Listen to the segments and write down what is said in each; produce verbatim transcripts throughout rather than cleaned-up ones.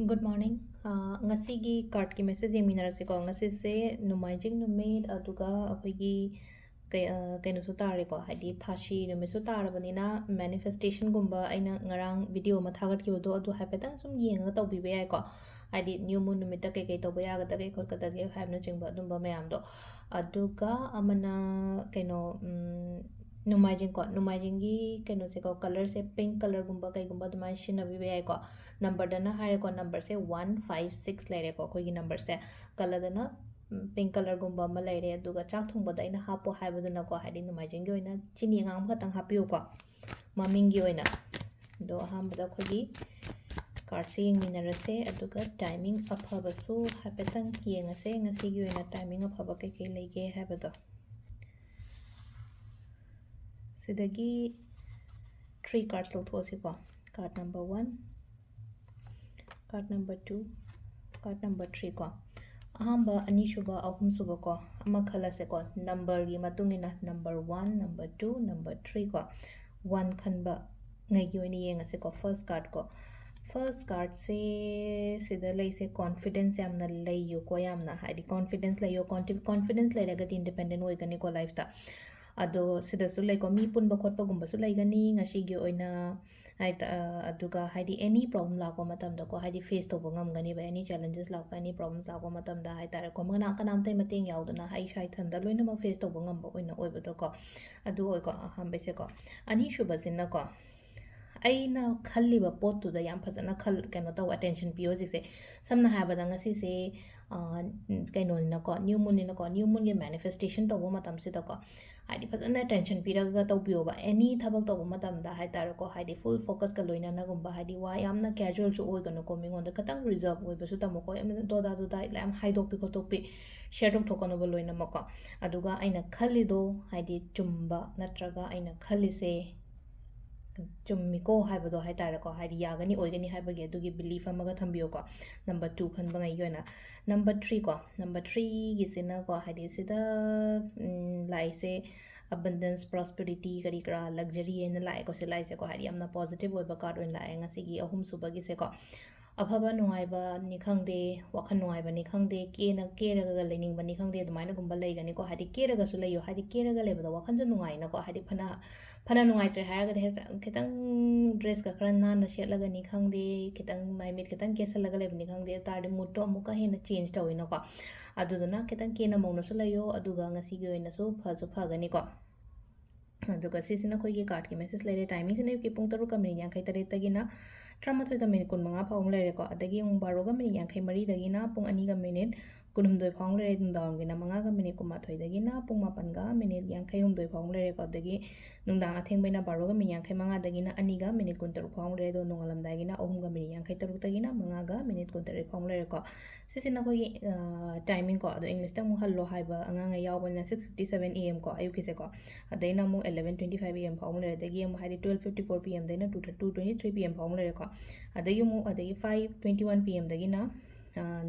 Good morning. ꯑꯥ, ꯉꯁꯤꯒꯤ cardꯀꯤ message ꯌꯦꯡꯃꯤꯟꯅꯔꯁꯤꯀꯣ꯫ ꯉꯁꯤꯁꯦ ꯅꯣꯡꯃꯥꯏꯖꯤꯡ ꯅꯨꯃꯤꯠ, ꯑꯗꯨꯒ ꯑꯩꯈꯣꯏꯒꯤ ꯀꯩ-, ꯑꯥ, ꯀꯩꯅꯣꯁꯨ ꯇꯥꯔꯦꯀꯣ, ꯍꯥꯏꯗꯤ ꯊꯥꯁꯤ ꯅꯨꯃꯤꯠꯁꯨ ꯇꯥꯔꯕꯅꯤꯅ, manifestationꯒꯨꯝꯕ ꯑꯩꯅ ꯉꯔꯥꯡ video ꯑꯃ ꯊꯥꯒꯠꯈꯤꯕꯗꯣ, ꯑꯗꯨ ꯍꯥꯏꯐꯦꯠꯇꯪ ꯁꯨꯝ ꯌꯦꯡꯉꯒ ꯇꯧꯕꯤꯕ ꯌꯥꯏꯀꯣ꯫ ꯍꯥꯏꯗꯤ new moon ꯅꯨꯃꯤꯠꯇ ꯀꯩꯀꯩ ꯇꯧꯕ ꯌꯥꯒꯗꯒꯦ ꯈꯣꯠꯀꯗꯒꯦ ꯍꯥꯏꯕꯅꯆꯤꯡꯕ ꯑꯗꯨꯝꯕ ꯃꯌꯥꯝꯗꯣ꯫ ꯑꯗꯨꯒ ꯑꯃꯅ ꯀꯩꯅꯣ, ꯎꯝ, ꯅꯣꯡꯃꯥꯏꯖꯤꯡꯀꯣ, ꯅꯣꯡꯃꯥꯏꯖꯤꯡꯒꯤ ꯀꯩꯅꯣꯁꯦꯀꯣ, colourꯁꯦ pink colourꯒꯨꯝꯕ ꯀꯩꯒꯨꯝꯕ ꯑꯗꯨꯃꯥꯏꯅ ꯁꯤꯖꯤꯟꯅꯕꯤꯕ ꯌꯥꯏꯀꯣ꯫ Numberꯗꯅ ꯍꯥꯏꯔꯦꯀꯣ, numberꯁꯦ one five six ꯂꯩꯔꯦꯀꯣ, ꯑꯩꯈꯣꯏꯒꯤ numberꯁꯦ꯫ Colourꯗꯅ, ꯎꯝ, pink colourꯒꯨꯝꯕ ꯑꯃ ꯂꯩꯔꯦ꯫ ꯑꯗꯨꯒ ꯆꯥꯛ ꯊꯣꯡꯕꯗ ꯑꯩꯅ ꯍꯥꯞꯄꯣ ꯍꯥꯏꯕꯗꯨꯅꯀꯣ, ꯍꯥꯏꯗꯤ ꯅꯣꯡꯃꯥꯏꯖꯤꯡꯒꯤ ꯑꯣꯏꯅ ꯆꯤꯅꯤ ꯑꯉꯥꯡꯕ ꯈꯛꯇꯪ ꯍꯥꯞꯄꯤꯌꯨꯀꯣ, ꯃꯃꯤꯡꯒꯤ ꯑꯣꯏꯅ꯫ ꯑꯗꯣ ꯑꯍꯥꯟꯕꯗ ꯑꯩꯈꯣꯏꯒꯤ cardꯁꯦ ꯌꯦꯡꯃꯤꯟꯅꯔꯁꯦ, ꯑꯗꯨꯒ timing ꯑꯐꯕꯁꯨ ꯍꯥꯏꯐꯦꯠꯇꯪ ꯌꯦꯡꯉꯁꯦ꯫ ꯉꯁꯤꯒꯤ ꯑꯣꯏꯅ timing ꯑꯐꯕ ꯀꯩꯀꯩ ꯂꯩꯒꯦ ꯍꯥꯏꯕꯗꯣ꯫ ꯁꯤꯗꯒꯤ three cards ꯂꯧꯊꯣꯛꯑꯁꯤꯀꯣ꯫ Card number one, card number two, card number three ꯀꯣ꯫ ꯑꯍꯥꯟꯕ, ꯑꯅꯤꯁꯨꯕ, ꯑꯍꯨꯝꯁꯨꯕ ꯀꯣ꯫ ꯑꯃ ꯈꯜꯂꯁꯦꯀꯣ, numberꯒꯤ ꯃꯇꯨꯡ ꯏꯟꯅ, number one, number two, number three ꯀꯣ꯫ One ꯈꯟꯕ ꯉꯩꯒꯤ ꯑꯣꯏꯅ ꯌꯦꯡꯉꯁꯦꯀꯣ, first card ꯀꯣ꯫ First cardꯁꯦ ꯁꯤꯗ ꯂꯩꯁꯦ, confidence ꯌꯥꯝꯅ ꯂꯩꯌꯨꯀꯣ, ꯌꯥꯝꯅ, ꯍꯥꯏꯗꯤ confidence ꯂꯩꯌꯣ꯫ Confi-, confidence ꯂꯩꯔꯒꯗꯤ independent ꯑꯣꯏꯒꯅꯤꯀꯣ lifeꯇ꯫ ꯑꯗꯣ ꯁꯤꯗꯁꯨ ꯂꯩꯀꯣ, ꯃꯤ ꯄꯨꯟꯕ ꯈꯣꯠꯄꯒꯨꯝꯕꯁꯨ ꯂꯩꯒꯅꯤ ꯉꯁꯤꯒꯤ ꯑꯣꯏꯅ꯫ ꯍꯥꯏ ꯇ-, ꯑ, ꯑꯗꯨꯒ ꯍꯥꯏꯗꯤ any problem ꯂꯥꯛꯄ ꯃꯇꯝꯗꯀꯣ, ꯍꯥꯏꯗꯤ face ꯇꯧꯕ ꯉꯝꯒꯅꯤꯕ, any challenges ꯂꯥꯛꯄ, any problems ꯂꯥꯛꯄ ꯃꯇꯝꯗ ꯍꯥꯏ ꯇꯥꯔꯦꯀꯣ, ꯃꯅꯥ-, ꯀꯅꯥꯝꯇꯒꯤ ꯃꯇꯦꯡ ꯌꯥꯎꯗꯅ ꯑꯩ ꯏꯁꯥ ꯏꯊꯟꯇ ꯂꯣꯏꯅꯃꯛ face ꯇꯧꯕ ꯉꯝꯕ ꯑꯣꯏꯅ ꯑꯣꯏꯕꯗꯣꯀꯣ꯫ ꯑꯗꯨ ꯑꯣꯏꯀꯣ, ꯑꯍꯥꯟꯕꯩꯁꯦꯀꯣ꯫ ꯑꯅꯤꯁꯨꯕꯁꯤꯅꯀꯣ, ꯑꯩꯅ ꯈꯜꯂꯤꯕ ꯄꯣꯠꯇꯨꯗ ꯌꯥꯝ ꯐꯖꯅ ꯈꯜ-, ꯀꯩꯅꯣ ꯇꯧ, attention ꯄꯤꯌꯣ ꯍꯧꯖꯤꯛꯁꯦ꯫ ꯁꯝꯅ ꯍꯥꯏꯔꯕꯗ ꯉꯁꯤꯁꯦ, ꯑ, ꯀꯩꯅꯣꯅꯤꯅꯀꯣ, new moonꯅꯤꯅꯀꯣ, new moonꯒꯤ manifestation ꯇꯧꯕ ꯃꯇꯝꯁꯤꯗꯀꯣ, ꯍꯥꯏꯗꯤ ꯐꯖꯅ attention ꯄꯤꯔꯒ ꯇꯧꯕꯤꯌꯣꯕ꯫ Any ꯊꯕꯛ ꯇꯧꯕ ꯃꯇꯝꯗ ꯍꯥꯏ ꯇꯥꯔꯦꯀꯣ, ꯍꯥꯏꯗꯤ full focusꯀ ꯂꯣꯏꯅꯅꯒꯨꯝꯕ, ꯍꯥꯏꯗꯤ ꯋꯥ ꯌꯥꯝꯅ casualꯁꯨ ꯑꯣꯏꯒꯅꯨꯀꯣ, ꯃꯤꯉꯣꯟꯗ ꯈꯤꯇꯪ reserve ꯑꯣꯏꯕꯁꯨ ꯇꯝꯃꯨꯀꯣ, ꯌꯥꯝꯅ ꯗꯣꯗꯥ ꯗꯣꯗꯥ ꯌꯥꯝ ꯍꯥꯏꯗꯣꯛꯄꯤ ꯈꯣꯠꯇꯣꯛꯄꯤ share ꯇꯧꯊꯣꯛꯀꯅꯨꯕ ꯂꯣꯏꯅꯃꯛꯀꯣ꯫ ꯑꯗꯨꯒ ꯑꯩꯅ ꯈꯜꯂꯤꯗꯣ ꯍꯥꯏꯗꯤ ꯆꯨꯝꯕ ꯅꯠꯇ꯭ꯔꯒ ꯑꯩꯅ ꯈꯜꯂꯤꯁꯦ ꯆꯨꯝꯃꯤꯀꯣ ꯍꯥꯏꯕꯗꯣ ꯍꯥꯏ ꯇꯥꯔꯦꯀꯣ, ꯍꯥꯏꯗꯤ ꯌꯥꯒꯅꯤ ꯑꯣꯏꯒꯅꯤ ꯍꯥꯏꯕꯒꯤ ꯑꯗꯨꯒꯤ belief ꯑꯃꯒ ꯊꯝꯕꯤꯌꯨꯀꯣ, number two ꯈꯟꯕꯉꯩꯒꯤ ꯑꯣꯏꯅ꯫ Number three ꯀꯣ, number threeꯒꯤꯁꯤꯅꯀꯣ, ꯍꯥꯏꯗꯤ ꯁꯤꯗ, ꯎꯝ, ꯂꯥꯛꯏꯁꯦ abundance, prosperity, ꯀꯔꯤ ꯀꯔꯥ, luxury ꯍꯥꯏꯅ ꯂꯥꯛꯑꯦꯀꯣ, ꯁꯤ ꯂꯥꯛꯏꯁꯦꯀꯣ, ꯍꯥꯏꯗꯤ ꯌꯥꯝꯅ positive ꯑꯣꯏꯕ card ꯑꯣꯏꯅ ꯂꯥꯛꯑꯦ ꯉꯁꯤꯒꯤ ꯑꯍꯨꯝꯁꯨꯕꯒꯤꯁꯦꯀꯣ꯫ ꯑꯐꯕ ꯅꯨꯡꯉꯥꯏꯕꯅꯤ ꯈꯪꯗꯦ, ꯋꯥꯈꯜ ꯅꯨꯡꯉꯥꯏꯕꯅꯤ ꯈꯪꯗꯦ, ꯀꯦꯅ ꯀꯦꯔꯒ ꯂꯩꯅꯤꯡꯕꯅꯤ ꯈꯪꯗꯦ, ꯑꯗꯨꯃꯥꯏꯅꯒꯨꯝꯕ ꯂꯩꯒꯅꯤꯀꯣ꯫ ꯍꯥꯏꯗꯤ ꯀꯦꯔꯒꯁꯨ ꯂꯩꯌꯣ, ꯍꯥꯏꯗꯤ ꯀꯦꯔꯒ ꯂꯩꯕꯗꯣ ꯋꯥꯈꯜꯁꯨ ꯅꯨꯡꯉꯥꯏꯅꯀꯣ꯫ ꯍꯥꯏꯗꯤ ꯐꯅ ꯐꯅ ꯅꯨꯡꯉꯥꯏꯇ꯭ꯔꯦ ꯍꯥꯏꯔꯒꯗꯤ ꯍꯦꯛꯇ ꯈꯤꯇꯪ ꯗ꯭ꯔꯦꯁꯀ ꯈꯔ ꯅꯥꯟꯅ ꯁꯦꯠꯂꯒꯅꯤ ꯈꯪꯗꯦ, ꯈꯤꯇꯪ ꯃꯥꯏ ꯃꯤꯠ ꯈꯤꯇꯪ ꯀꯦꯁꯜꯂꯒ ꯂꯩꯕꯅꯤ ꯈꯪꯗꯦ, ꯑꯗꯨ ꯇꯥꯔꯗꯤ ꯃꯨꯠꯇꯣ ꯑꯃꯨꯛꯀ ꯍꯦꯟꯅ ꯆꯦꯟꯖ ꯇꯧꯋꯤꯅꯀꯣ꯫ ꯑꯗꯨꯗꯨꯅ ꯈꯤꯇꯪ ꯀꯦꯅ ꯃꯧꯅꯁꯨ ꯂꯩꯌꯣ, ꯑꯗꯨꯒ ꯉꯁꯤꯒꯤ ꯑꯣꯏꯅꯁꯨ ꯐꯁꯨ ꯐꯒꯅꯤꯀꯣ꯫ ꯑꯗꯨꯒ ꯁꯤꯁꯤꯅ ꯑꯩꯈꯣꯏꯒꯤ ꯀꯥꯔꯠꯀꯤ ꯃꯦꯁꯦꯖ ꯂꯩꯔꯦ꯫ ꯇꯥꯏꯃꯤꯡꯁꯤꯅ ꯑꯌꯨꯛꯀꯤ ꯄꯨꯡ ꯇꯔꯨꯛꯀ ꯃꯤꯅꯤꯠ ꯌꯥꯡꯈꯩ ꯇꯔꯦꯠꯇꯒꯤꯅ ꯇꯔꯥꯃꯥꯊꯣꯏꯒ ꯃꯤꯅꯤꯠ ꯀꯨꯟꯃꯉꯥ ꯐꯥꯎ ꯑꯃ ꯂꯩꯔꯦꯀꯣ꯫ ꯑꯗꯒꯤ ꯑꯃꯨꯛ ꯕꯥꯔꯣꯒ ꯃꯤꯅꯤꯠ ꯌꯥꯡꯈꯩ ꯃꯔꯤꯗꯒꯤꯅ ꯄꯨꯡ ꯑꯅꯤꯒ ꯃꯤꯅꯤꯠ ꯀꯨꯟꯍꯨꯝꯗꯣꯏ ꯐꯥꯎ ꯑꯃ ꯂꯩꯔꯦ꯫ ꯅꯨꯡꯗꯥꯡꯒꯤꯅ ꯃꯉꯥꯒ ꯃꯤꯅꯤꯠ ꯀꯨꯟꯃꯥꯊꯣꯏꯗꯒꯤꯅ ꯄꯨꯡ ꯃꯥꯄꯟꯒ ꯃꯤꯅꯤꯠ ꯌꯥꯡꯈꯩ ꯍꯨꯝꯗꯣꯏ ꯐꯥꯎ ꯑꯃ ꯂꯩꯔꯦꯀꯣ꯫ ꯑꯗꯒꯤ ꯅꯨꯡꯗꯥꯡ ꯑꯊꯦꯡꯕꯩꯅ ꯕꯥꯔꯣꯒ ꯃꯤꯅꯤꯠ ꯌꯥꯡꯈꯩ ꯃꯉꯥꯗꯒꯤꯅ ꯑꯅꯤꯒ ꯃꯤꯅꯤꯠ ꯀꯨꯟꯇꯔꯨꯛ ꯐꯥꯎ ꯑꯃ ꯂꯩꯔꯦ꯫ ꯑꯗꯣ ꯅꯣꯡꯉꯥꯜꯂꯝꯗꯥꯏꯒꯤꯅ ꯑꯍꯨꯝꯒ ꯃꯤꯅꯤꯠ ꯌꯥꯡꯈꯩ ꯇꯔꯨꯛꯇꯒꯤꯅ ꯃꯉꯥꯒ ꯃꯤꯅꯤꯠ ꯀꯨꯟꯇꯔꯦꯠ ꯐꯥꯎ ꯑꯃ ꯂꯩꯔꯦꯀꯣ꯫ ꯁꯤꯁꯤꯅ ꯑꯩꯈꯣꯏꯒꯤ ꯇꯥꯏꯃꯤꯡ ꯀꯣ꯫ ꯑꯗꯣ ꯏꯪꯂꯤꯁꯇ ꯑꯃꯨꯛ ꯍꯜꯂꯣ ꯍꯥꯏꯕ ꯑꯉꯥꯡꯉꯩ ꯌꯥꯎꯕꯅꯤꯅ six fifty seven A M ꯀꯣ, ꯑꯌꯨꯛꯀꯤꯁꯦꯀꯣ꯫ ꯑꯗꯩꯅ ꯑꯃꯨꯛ eleven twenty five A M ꯐꯥꯎ ꯑꯃ ꯂꯩꯔꯦ꯫ ꯑꯗꯒꯤ ꯑꯃꯨꯛ ꯍꯥꯏꯗꯤ twelve fifty four P M ꯗꯩꯅ two two twenty three P M ꯐꯥꯎ ꯑꯃ ꯂꯩꯔꯦꯀꯣ꯫ ꯑꯗꯒꯤ ꯑꯃꯨꯛ ꯑꯗꯒꯤ five twenty one P M ꯗꯒꯤꯅ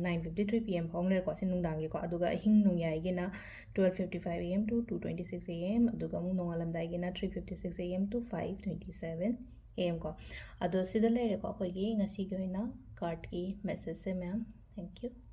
nine fifty three P M ꯐꯥꯎ ꯑꯃ ꯂꯩꯔꯦꯀꯣ꯫ ꯁꯤ ꯅꯨꯡꯗꯥꯡꯒꯤꯀꯣ꯫ ꯑꯗꯨꯒ ꯑꯍꯤꯡ ꯅꯣꯡꯌꯥꯏꯒꯤꯅ twelve fifty five A M to two twenty six A M, ꯑꯗꯨꯒ ꯑꯃꯨꯛ ꯅꯣꯡꯉꯥꯜꯂꯝꯗꯥꯏꯒꯤꯅ three fifty six A M to five twenty seven A M ꯀꯣ꯫ ꯑꯗꯣ ꯁꯤꯗ ꯂꯩꯔꯦꯀꯣ ꯑꯩꯈꯣꯏꯒꯤ ꯉꯁꯤꯒꯤ ꯑꯣꯏꯅ ꯀꯥꯔꯠꯀꯤ ꯃꯦꯁꯦꯖꯁꯦ ꯃꯌꯥꯝ꯫ Thank you꯫